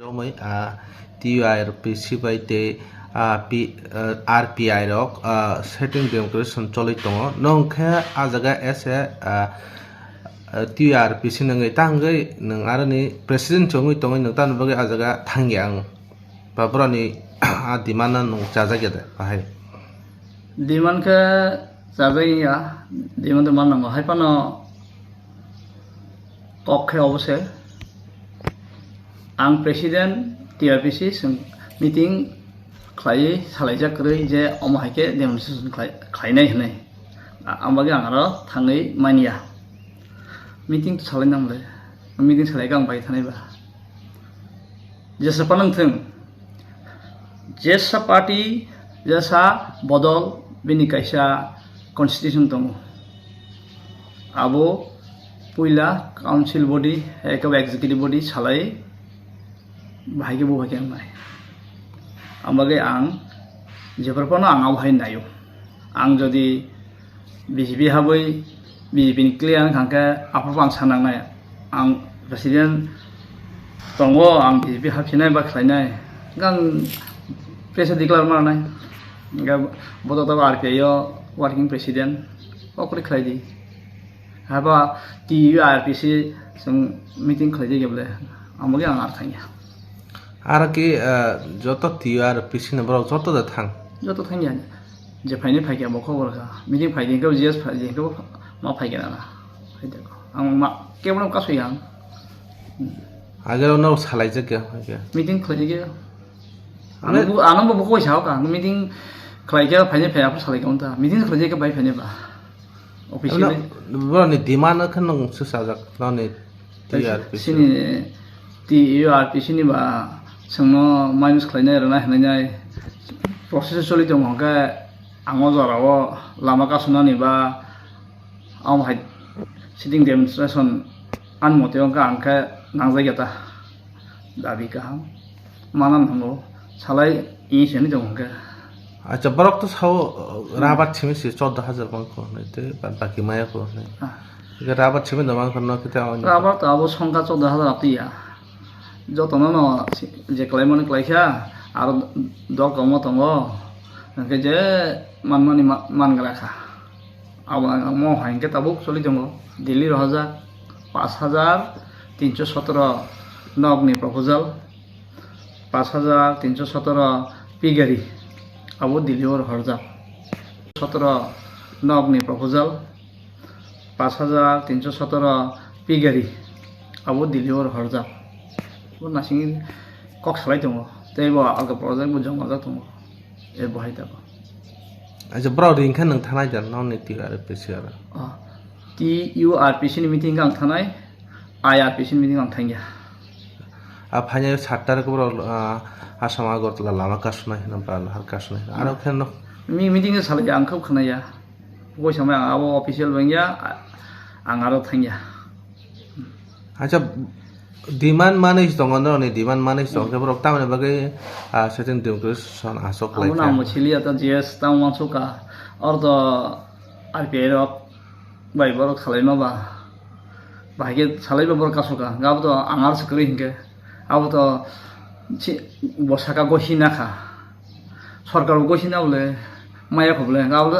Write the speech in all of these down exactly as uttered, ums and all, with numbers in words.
Romwi, ah, T U R P C bai tei, ah, P-, ah, R P I rok, ah, sitting demonstration choli tongo. Nwng khe ah jaga as a, ah, ah, T U R P C nwngwi ta hwngwi nwng aroni president chongwi tongwi nwng tamo bagwi ah jaga thangya ang. Ba boroni ah demand no nwng chajakya de bahai. Demand khe chajakya, demand to man nango. Hai phano kok khe obo se. Ang president T R P C chwng meeting khlaiwi salaijak kwrwi je omo hai khe demonstration khlai-, khlainai hwnwi. A-, ang bagwi ang aro thangwi manya. Meeting to salai nang le. Meeting salai khe ang bai thanai ba. Jesa panang thung. Jesa party, jesa bodol, bini kaisa constitution tongo. Abo puila council body, eke executive body salai, bahai khe bo hai khe wngnai. Ang bagwi ang jephru phano ang abo hai naio. Ang jodi B J P habwi B J P ni clear wngkha khe aphuru ang sanangnai. Ang president tongo, ang B J P hapsinai ba khlainai. Ang press declare manai. Hingke bodo to R P I o working president. Okori khlai di. Haba T U R P C chwng meeting khlai di bole. Amo ge ang ar thangya. Aro ki, eh, joto T U R P C ni borok joto da thang. Joto thangya. Je phaini phaikya bo khobor kha. Meeting phaidi hingke G S phaidi hingke ma phaikya na. Hai de ko. Ang ma kebono kasu yang. Agero no salai je kya, kya. Meeting khlai je. Ano Mane- bu, ano bo koi sao ka. Meeting khlai kya phaini phai apu salai ka unta. Meeting khlai je ka bai phaini ba. Officially. Ano boroni demand khan nung susajak noni T U R P C. Sini T U R P C ni ba sengno minus khlainai rwnai hwnlainai process choli tongo hwnkhe ang o jorao lama kasunani ba ang hai sitting demonstration ani mote wngkha ang khe nangjak ya ta dabi kaham. Mana nango, salai i se hinwi tongo hwnkhe. Acha, borok to sao, uh, Hmm. Rabar simi se chordo hajar bangkho hinwi tei ba-, baki maya kho hinwi. Ah. Hwnkhe rabar simi no bangkho no khe tei oni. Rabar to abo songkha chordo hajar atwi ya. Jotono no si-, je khlaimani khlaikha, aro dol kongma tongo. Hwnkhe je manmani ma-, mangra kha. Abo ang mo hai hwnkhe tabuk choli tongo. Delhi rohorjak pash hajar tinso sotoro nokni proposal. Pash hajar tinso sotoro pigari abo Delhi o rohorjak. Sotoro nokni proposal, pash hajar tinso sotoro pigari abo Delhi o rohorjak. Bo nasing kok salai tongo, tei bo alka project bo joma jak tongo, e bo hai tabuk. Acha, borok ring khe nwng thanai jar nokni T U R P C aro? Ah, T U R P C ni meeting ang thanai, I R P C ni meeting ang thangya. A phainai satta rok borok, ah, Assam Agartala lama kasunai hwnwi ba lahar kasunai hwnwi. Aro khe no. Mi-, meeting salai ang khub khwnaya. Koi samai ang abo official wngya, ang aro thangya. Acha, demand manwi se tongo, norokni demand manwi se tongo, khe borok tamoni bagwi, ah, sitting demonstration aswk lai kha. Amo nang bo siliya ta G S tamo uansuk ka, oro to R P I rok bai borok salaima ba, bahai khe salaiba borok kasu ka, abo to ang aro se kwrwi hinkhe, abo to si-, bo saka gosi na kha. Sorkar bo gosi na bole maya kho bole, hwnkhe abo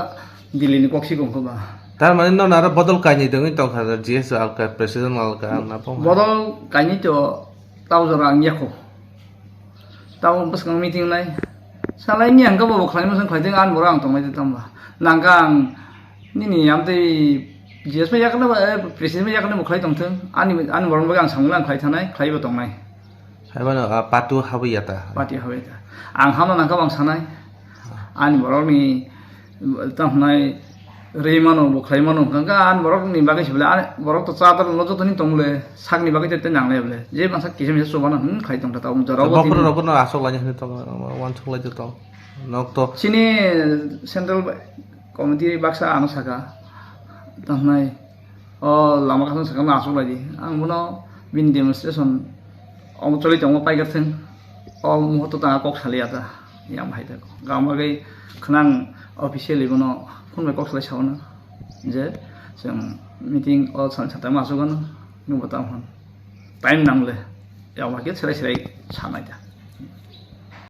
Delhi ni kok si kong kho ba. Tar mane nono aro bodol kainwi tongwi tongkha, G S alka, president alka, ang na pong. Bodol kainwi to tau jora ang yakho. Tau bwskang meeting nai. Salai ni ang kabo bo khlai mosong khlai tong, ang borok ang tongnai tong ba. Nang kha ang nini amtwi G S bai yakna ba, eh, president bai yakna bo khlai tong thung. Ani, ani borok bai ang samung ang khlai thanai, khlai bo tongnai. Hai mano, ah, patu habwi ya ta. Patu habwi ya ta. Ang hamna nang kha bang sanai. Ani borok ni tamo hwnai rwi mano, bo khlai mano. Hwnkha ani borok ni bagwi se bole, ani borok to chadar no joto ni tong le, sak ni bagwi te nang le bole. Je masa kisa misa chubana, hmm, khlai tong kha ta, um, jora bo. Bokhorok rok no aswk lai ni tong, wansuk lai tong. Nok to. Chini central committee baksa ano saka. Tamo hwnai. O lama kaisa sakno aswk lai di. Ang bono bini demonstration omo choli tongo paikar thung. O muhurto tang kok saliya ta. Yang bahai ta. Gama gai khwnang officially bono phone bai kok salai saono. Je chwng meeting o sal satai ma aswk ano. Nungbo tamo hwn. Time nang le. Yama khe serai serai sanai da.